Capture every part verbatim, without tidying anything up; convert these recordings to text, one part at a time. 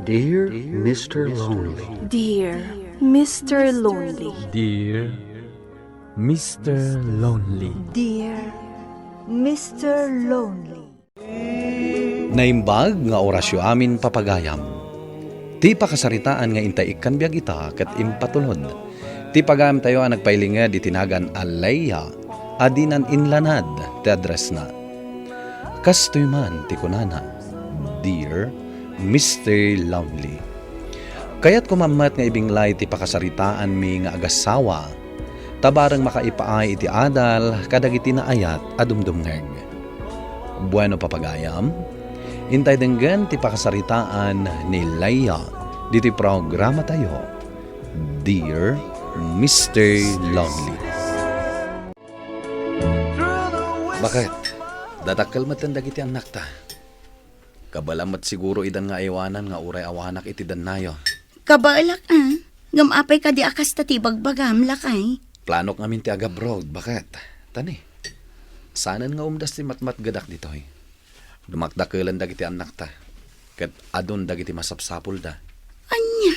Dear Mister Lonely. Dear Mister Lonely. Dear Mister Lonely. Dear Mister Lonely. Naimbag nga orasyo amin, papagayam. Ti pakasaritaan nga intay ikkan biag ita ket impatulod. Ti pagayamtayo a nagpailinged iti nagan a Leia a dinan inlanad ti addressna. Kastoy man ti kunana, "Dear Mister Lonely." Kayatko man met nga ibinglay ti pakasaritaanmi nga agasawa, ta bareng makaipaay iti adal kadagiti naayat a dumdumngeg. Bueno, papagayam, intay denggen ti pakasaritaan ni Leia ditoy programatayo, Dear Mister Lonely. Baket, dadakkel metten dagiti annakta. Kabaelam met siguro idan nga aywanan nga uray awanak iti dannayo. Kabaelak, a. Ngem apay kadi a kasta ti ibagbagam, lakay? Planok ngamin ti agabroad, baket. Tani, saanen nga umdas ti matmatgedak ditoy. Dumakdakelen dagiti annakta, ket adun dagiti masapsapulda. Ania?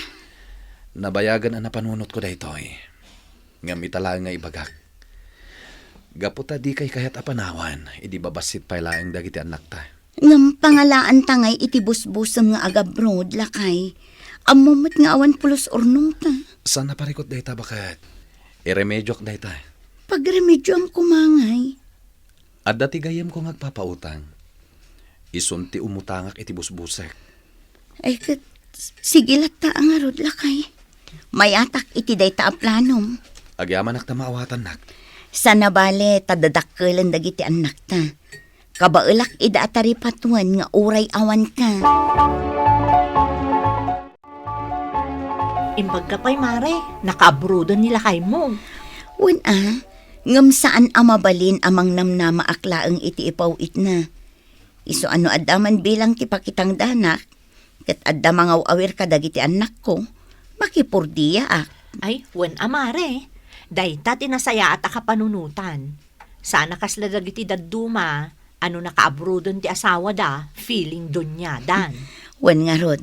Nabayagen a napanunotko daytoy. Ngem ita laeng nga ibagak. Gapu ta dikay kayat a panawan, idi babassit pay laeng dagiti annakta. Ngem pangalaanta ngay iti busbusem nga agabroad, lakay. Ammom met nga awan pulos urnongta. Saan a parikut dayta, baket. Iremedioak dayta. Pagremedioam koma ngay. Adda ti gayyemko nga agpapautang. Isun ti umutangak iti busbusek. Ay, ket, sige latta a ngarud, lakay. Mayatak iti dayta a planom. Agyamanak ta maawatannak. Saan a bale, ta dadakkelen dagiti annakta. Kabaelak ida a taripatuen nga uray awanka. Imbagka pay, mare, nakaabroaden ni lakaymo. Wen a, ngem saan a mabalin a mangnamnamaak laeng iti ipaw-itna. Isu a no adda man bilang ti pakitangdanak, ket adda mangaw-awir kadagiti annakko, makipurdiaak. Ay, wen a, mare, dayta ti nasayaat a kapanunotan. Saan a kasla dagiti dadduma a no nakaabroaden ti asawada, feeling doniadan. Wen ngarud,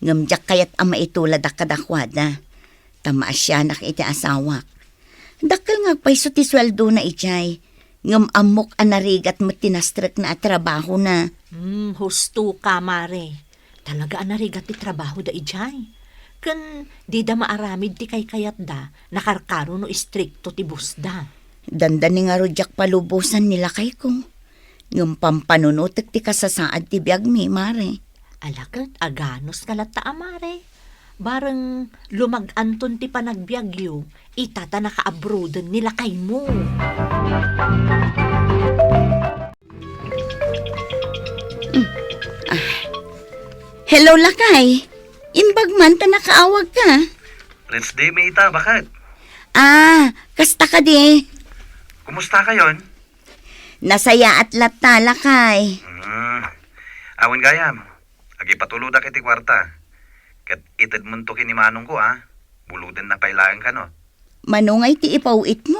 ngem diak kayat a maituladak kadakuada, ta maasianak iti asawak. Dakkel nga agpayso ti sueldona idiay, ngem ammok a narigat met ti nastrekna a trabahona. Hmm, husto ka, mare. Talaga a narigat ti trabahoda idiay. Ken dida maaramid ti kaykayatda, nakarkaro no istrikto ti bossda. Dandani ngarud diak palubosan ni lakayko. Ngem pampanunotek ti kasasaad ti biagmi, mare. Ala ket, aganos ka latta a mare. Bareng lumag-anton ti panagbiagyo, ita ta nakaabroaden ni lakaymo. Mm. Ah. Hello, lakay. Imbag man ta nakaawagka. Rest day mi ita, baket. Ah, kasta kadi? Kumusta kayon? Nasayaat latta, lakay. Hmm. Awan gayam. Agipatulodak iti kuarta. Ket itedmonto ken ni manongko, a. Bulodenna pay laeng kano. Mano ngay ti ipaw-itmo?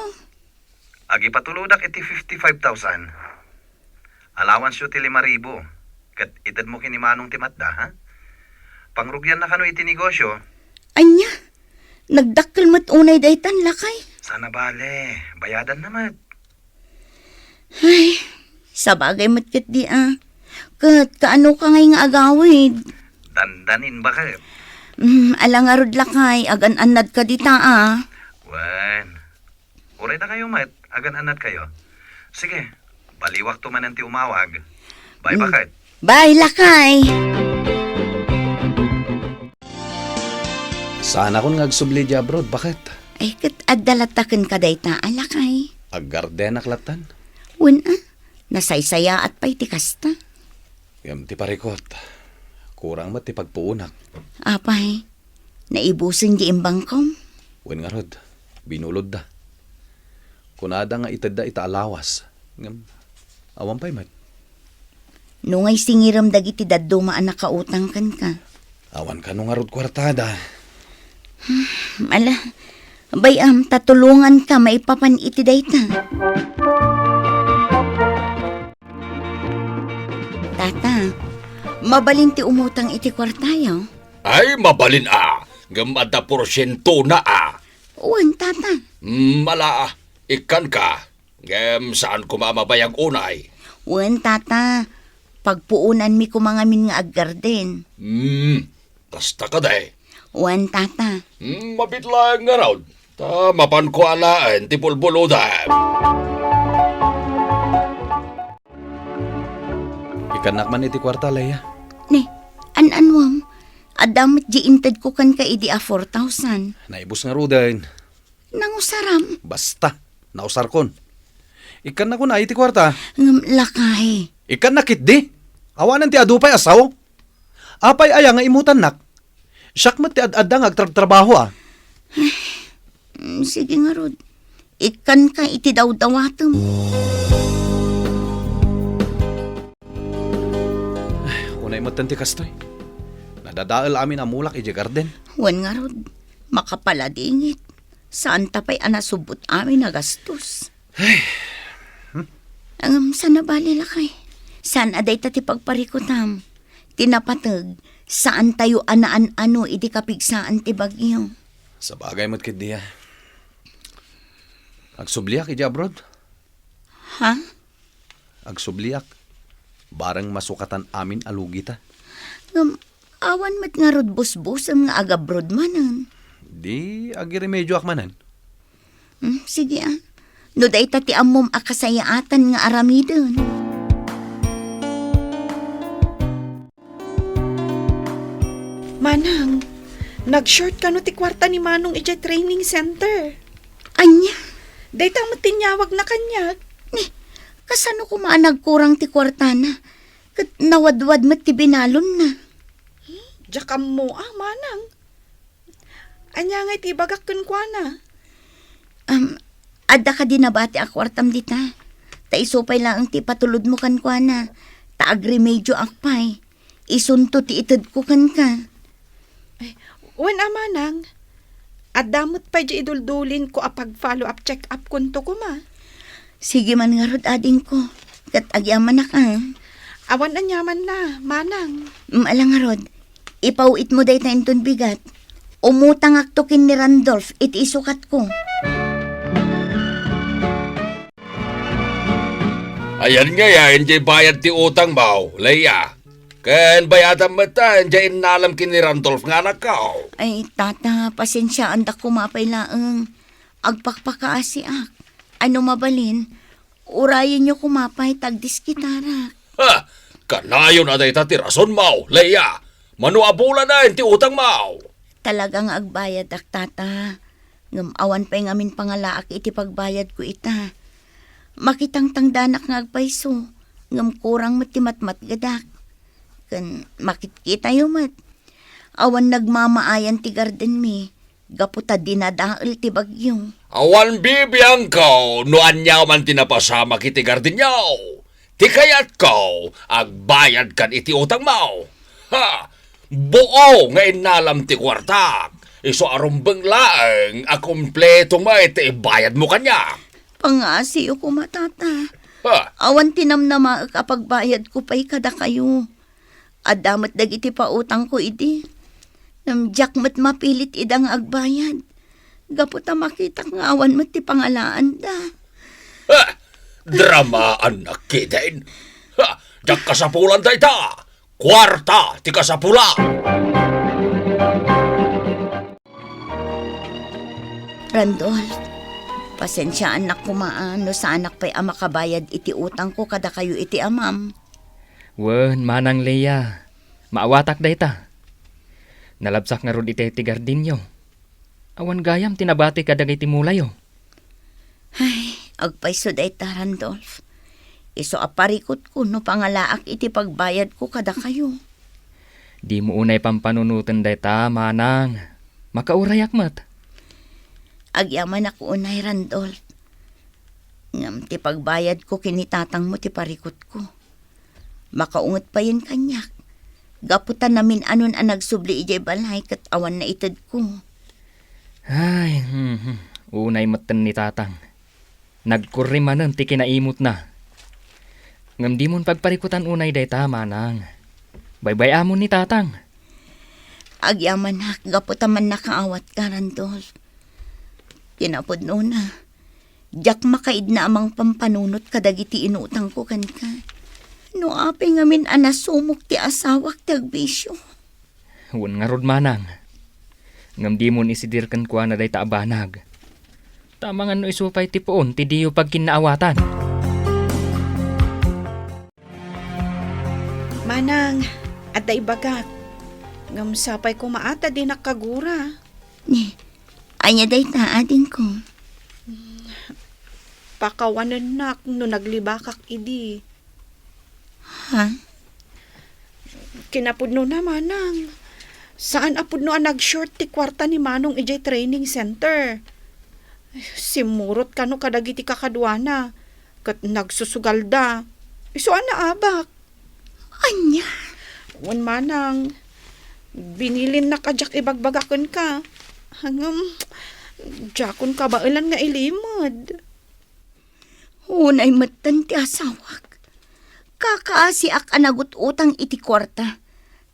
Agipatulodak iti fifty-five thousand. Allowance-yo ti lima ribu. Ket itedmo ken ni manong ti matda, ha? Pangrugianna kano iti negosyo. Ania? Nagdakkel met unay daytan, lakay? Saan a bale, bayadanna met. Ay, sabagay met ketdi a. Ket kaano ka ngay nga agawid? Dandanin, baket. Mm, ala ngarud lakay, agan-annad ka dita a. Wen, uray dakayo met, agan-annad kayo. Sige, baliwakto manen ti umawag. Bye, mm, baket. Bye, lakay. Saanakon nga agsubli idiay abroad, baket? Ay, ket adda latta kenka dayta a lakay. Aggardenak lattan. Wen a, nasaysayaat pay ti kasta. Ngem ti parikut, kurang met ti pagpuonak. Apay, naibusen ti imbangkom? Wen ngarud, binulodda. Kunada nga itedda ita a lawas, ngem awan pay met. No ngay singirem dagiti dadduma a nakautang kenka. Awan kano ngarud kuartada. Ala, bay-am ta tulonganka maipapan iti dayta. Tata, mabalin ti umutang iti kuartayo? Ay, mabalin a. Ngem adda porsientona a. Wen, tata. Mm, ala a. Ikkanka. Ngem saan koma a mabayag unay. Wen, tata. Pagpuonanmi koma ngamin nga aggarden. Hmm, kasta kadi. Wen, tata. Hmm, mabiit laeng ngarud. Ta mapanko alaen ti bulbulodem. Ikkannak man iti kuarta, Leia. Ni, an-anuam? Adda met di intedko kenka idi a four thousand. Naibus ngaruden. Nangusaram? Basta, nausarkon. Ikkannak unay iti kuarta. Ngem, lakay. Ikkannak ketdi. Awanen ti adu pay a sao. Apay aya nga imutannak? Siak met ti ad-adda nga agtrabtrabaho a. Mm, sige ngarud. Ikkanka iti dawdawatem. Unay metten ti kastoy. Nadadael amin a mulak idiay garden. Wen ngarud, makapaladingit. Saanta pay a nasubbot amin a gastos. Ay. Hmm? Ngem, saan a bale, lakay. Saan a dayta ti pagparikutam. Ti napateg, saantayo a naan-ano idi kapigsaan ti bagyo. Sabagay met ketdi a. Agsubliak idiay abroad. Ha? Agsubliak. Bareng masukatan amin a lugita. Ngem, awan met ngarud busbusem nga agabroad manen. Di agiremedioak manen. Hmm, sige a. No dayta ti ammom a kasayaatan nga aramiden. Manang, nag-short kano ti kuarta ni Manong idiay training center. Ania? Dayta met ti inyawagna kaniak. Ni, kasano koma a nagkurang ti kuartana? Ket nawadwad met ti binalonna. Diak ammo a, Manang. Ania ngay ti ibagak kenkuana? Am, adda kadi nabati a kuartam dita? Ta isu pay laeng ti ipatulodmo kenkuana. Ta agremedioak pay. Isunto ti itedko kenka. Ay, wen a, Manang. Adda met pay diay iduldulinko a pag-follow up check-up kunto koma. Sige man ngarud, adingko. Ket agyamanak a. Awan aniamanna, Manang. Mm, ala ngarud. Ipaw-itmo dayta inton bigat. Umutangakto ken ni Randolph iti isukatko. Ayan ngay a, idiay bayad ti utangmo, Leia. Ken bayadam met a, idiay innalam ken ni Randolph nga anakko. Ay, tata, pasensiaandak koma pay laeng. Agpakpakaasiak. Ay, no mabalin, urayenyo koma pay ta agdiskitarak. Ha! Kanayon a dayta ti rasonmo, Leia. Mano a bulanen ti utangmo? Talaga nga agbayadak, tata. Ngem awan pay ngamin pangalaak iti pagbayadko ita. Makitangtangdanak nga agpayso, ngem kurang met ti matmatgedak. Ken makitkitayo met. Awan nagmamaayan ti gardenmi, gapu ta dinadael ti bagyo. Awan bibiangko no ania man ti napasamak iti gardenyo. Ti kayatko, agbayadkan iti utangmo. Ha! Buo nga innalam ti kuartak. Isu a rumbeng laeng a kompleto met ti ibayadmo kaniak. Pangngasiyo koma, tata. Ha? Awan ti namnamaek a pagbayadko pay kadakayo. Adda met dagiti pautangko idi. Ngem diak met mapilit ida nga agbayad. Gapu ta makitak nga awan met ti pangalaanda. Ha! Dramaannak ketdin. Ha! Diak kasapulan dayta. Kuarta ti kasapulan. Randolph, pasensiaannak koma a no saanak pay a makabayad iti utangko kadakayo iti amam. Wen, Manang Leia, maawatak dayta. Nalabsak ngarud iti, iti gardenyo. Awan gayam ti nabati kadagiti mulayo. Ay, agpayso dayta, Randolph. Isu a parikutko no pangalaak iti pagbayadko kadakayo. Dimo unay pampanunoten dayta, Manang. Makaurayak met. Agyamanak unay, Randolph. Ngem ti pagbayadko ken ni tatangmo ti parikutko. Makaunget payen kaniak. Gapu ta namin-anon a nagsubli idiay balay ket awan naitedko. Ay, mhm. Unay metten ni tatang. Nagkurri manen ti kinaimutna. Ngem dimon pagparikutan unay dayta, Manang. Baybay-amon ni tatang. Agyamanak gapu ta mannakaawatka, Randolph. Ti napudnona, diak makaidna a mangpampanunot kadagiti inutangko kenka. No apay ngamin a nasumok ti asawak ti agbisio. Wen ngarud, manang. Ngem dimon isidir kenkuana dayta a banag. Ta amangan no isu pay ti puon ti diyo pagkinnaawatan. Manang, adda ibagak. Ngem sapay koma a ta dinak kagura. Ni, ania dayta, adingko? Pakawanennak no naglibakak idi. Ha? Kinapudnona, manang. Saan a pudno a nag-short ti kuarta ni Manong idiay training center. Simmurot kano kadagiti kakaduana, ket nagsusugalda. Isu a naabak. Ania? Wen, manang, binilinnak a diak ibagbaga kenka. Ngem, diakon kabaelan nga ilimed. Unay metten ti asawak. Kakaasiak a nagut-utang iti kuarta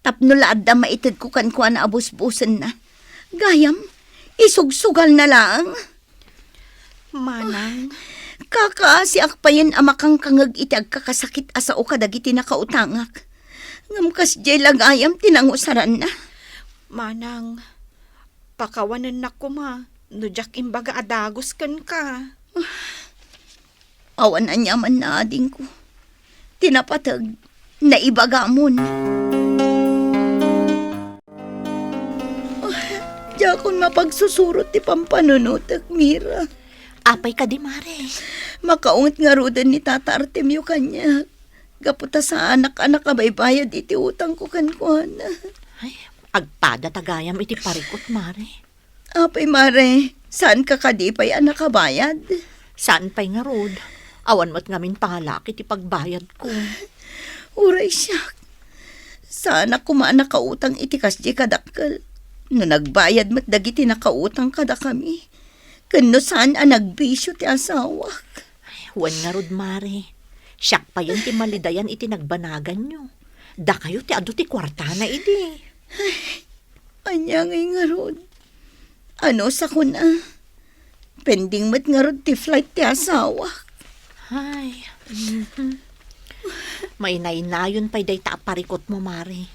tapno la adda maitedko kenkuana a busbusenna. Gayam, isugsugalna laeng. Manang. Kakaasiak payen a makangkangeg iti agkakasakit a sao kadagiti nakautangak. Ngem kasdiay la gayam ti nangusaranna. Manang, pakawanennak koma no diak imbaga a dagus kenka. Awan aniamanna, adingko. Ti napateg, naibagamon. Diakon mapagsusurot ti pampanunotek, Mira. Apay kadi, Mare? Makaunget ngaruden ni Tata Artemio kaniak. Gapu ta saanak a nakabaybayad iti utangko kenkuana. Ay, agpada ta gayam iti parikut, Mare. Apay, Mare, saanka kadi pay a nakabayad? Saan pay ngarud. Awan met ngamin pangalaki ti pagbayadko. Uray siak. Saanak koma a nakautang iti kasdiay kadakkel. No nagbayad met dagiti nakautang kadakami. Ken no saan a nagbisio ti asawak. Wen ngarud, Mare. Siak payen ti malidayan iti nagbanaganyo. Dakayo ti adu ti kuartana idi. Ania ngay ngarud? Ano sakon a? Pending met ngarud ti flight ti asawak. Ay. Mhm. Mainaynayon pay dayta a parikutmo, Mare.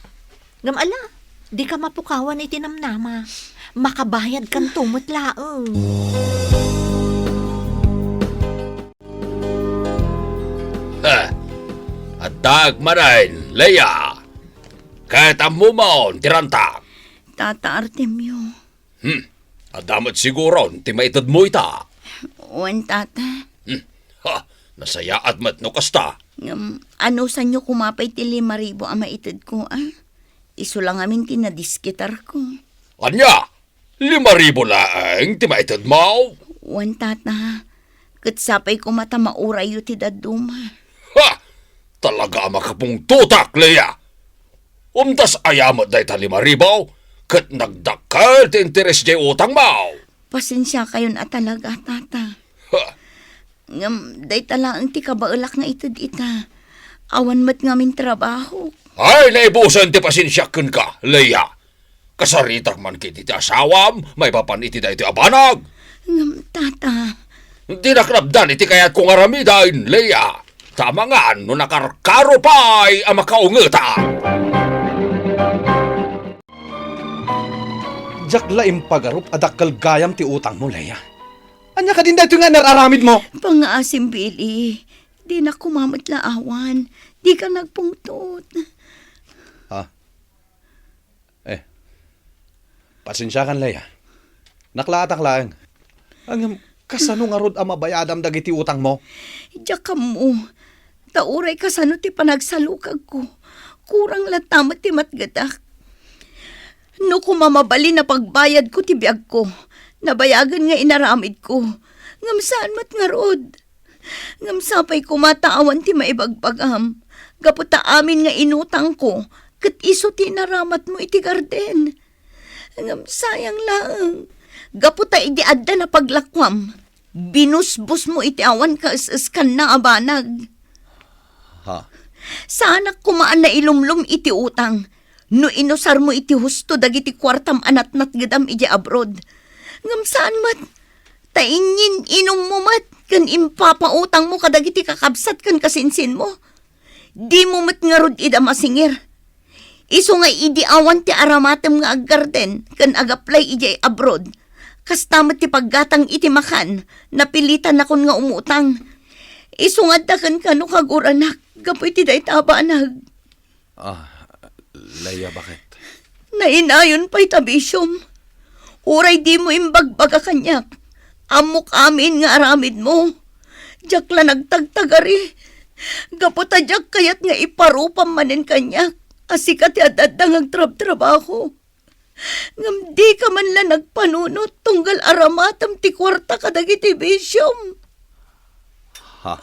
Ngem ala, dika mapukawan iti namnama. Makabayadkanto met laeng. Ha! Addaak manen, Leia. Ket ammomon ti rantak. Tata Artemio. Hmm. Adda met siguron ti maitedmo ita. Wen, Tata. Hmm. Ha! Nasayaat met no kasta. Ngem, anusanyo koma pay ti lima ribu a maitedko, a? Isu la ngamin ti nadiskitarko. Ania? Lima ribu laeng ti maitedmo? Wen, Tata. Ket sapay koma ta maurayyo ti dadduma. Ha! Talaga a makapungtotak, Leia! Umtas aya met dayta lima ribu, ket nagdakkel ti interes diay utangmo. Pasensiakayon a talaga, Tata. Ha! Ngem dayta laeng ti kabaelak nga ited ita. Awan met ngamin trabaho. Ay, naibusen ti pasensiak kenka, Leia. Kasaritak man ketdi ti asawam maipapan iti daytoy a banag. Ngem, Tata. Dinak napdan iti kayatko nga aramiden, Leia. Ta amangan no nakarkaro pay a makaungetan. Diak la impagarup a dakkel gayam ti utangmo, Leia. Ania kadin daytoy nga inar-aramidmo? Pangngaasim, Billy. Dinak koma met la awan. Dika nagpungtot. Ha? Eh, pasensiakan, Leia. Naklaatak laeng. Ngem, kasano ngarud a mabayadam dagiti utangmo? Diak ammo. Ta uray kasano ti panagsalukagko, kurang latta met ti matgetak. No koma mabalin a pagbayadko ti biagko, nabayagen nga inaramidko. Ngem saan met ngarud. Ngem sapay koma ta awan ti maibagbagam, gapu ta amin nga inutangko, ket isu ti inaramatmo iti garden. Ngem sayang laeng, gapu ta idi adda napaglakuam, binusbosmo iti awan kaes-eskanna a banag. Ha? Saanak koma a nailumlom iti utang, no inusarmo iti husto dagiti kuartam a natnatgedam idiay abroad. Ngem saan met, ta inyin-inummo met ken impapautangmo kadagiti kakabsat ken kasinsinmo. Dimo met ngarud ida masingir. Isu nga idi awan ti aramatem nga aggarden ken agaplay idiay abroad, kasta met ti paggatang iti makan, napilitannakon nga umutang. Isu nga adda kenka no kaguranak gapu iti dayta a banag. Ah, Leia, bakit? Nainayon pay ta bisiom. Uray dimo imbagbaga kaniak, ammok amin nga aramidmo. Diak la nagtagtagari. Gapu ta diak kayat nga iparupam manen kaniak a sika ti ad-adda nga agtrabtrabaho. Ngem dika man la nagpanunot tunggal aramatem ti kuarta kadagiti bisiom. Ha?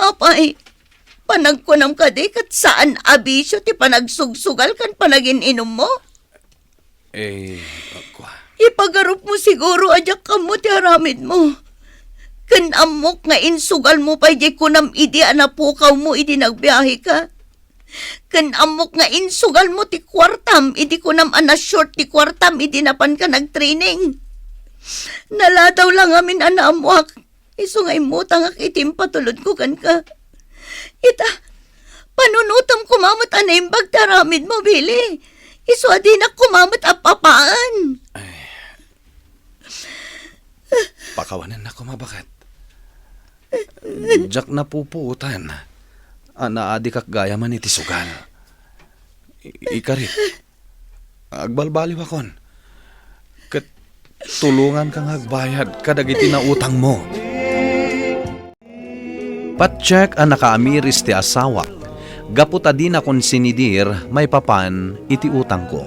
Apay, panagkunam kadi ket saan a bisio ti panagsugsugal ken panagin-inummo? Eh, kua. Ipagarupmo siguro a diak ammo ti aramidmo. Ken ammok nga insugalmo pay diay kunam idi a napukawmo idi nagbiaheka. Ken ammok nga insugalmo ti kuartam idi kunam a na-short ti kuartam idi napanka nagtraining. Naladaw la ngamin a naammoak. Isu nga immutangak iti impatulodko kenka. Ita, panunotem koma met a naimbag ti aramidmo, Billy. Isu a dinak koma met appapaen. Ay. Pakawanennak koma, baket. Diak napupuotan a naadikak gayam iti sugal. I-, ikarik, agbalbaliwakon. Ket tulonganka nga agbayad kadagiti nautangmo. Patiek a nakaamiris ti asawak gapu ta dina konsinidir maipapan iti utangko,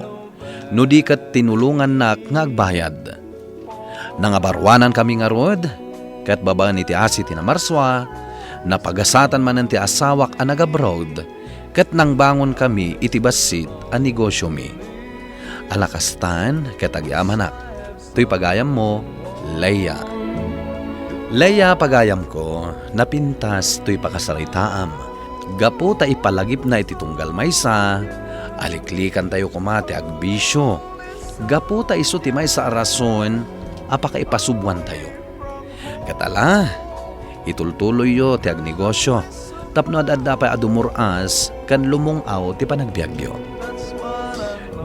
no di ket tinulongannak nga agbayad. Nangabaruanankami ngarud, ket babaen iti asi ti Namarsua, napagasatan manen ti asawak a nag-abroad, ket nangbangonkami iti bassit a negosiomi. A la kastan ket agyamanak toy pagayammo, Leia. Leia, pagayamko, napintas toy pakasaritaam. Gapu ta ipalagipna iti tunggal maysa, aliklikantayo koma ti agbisio. Gapu ta isu ti maysa a rason a pakaipasubuantayo. Ket ala, itultuloyyo ti agnegosio tapno ad-adda pay a dumur-as ken lumung-aw ti panagbiagyo.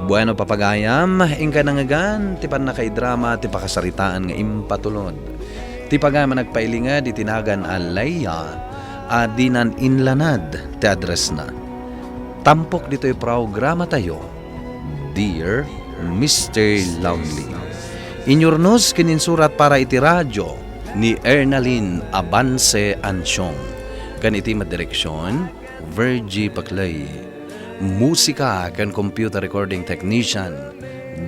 Bueno, papagayam, inka nangngegan ti pannakaidrama ti pakasaritaan nga impatulod. Ti pagayam a nagpailinged iti nagan a Leia a dinan inlanad ti addressna. Tampok ditoy programatayo, Dear Mister Lonely. Inyurnos ken insurat para iti radio ni Ernalyn Abance Ansiong. Ken iti madireksion, Virgie Paclay. Musika ken computer recording technician,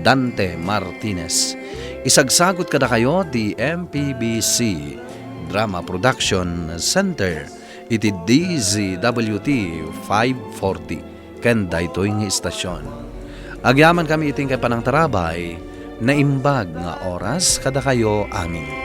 Dante Martinez. Isagsagut kadakayo ti M P B C Drama Production Center iti D Z W T five forty ken daytoy nga istasion. Agyamankami iti inkay panangtarabay, naimbag nga oras kadakayo amin.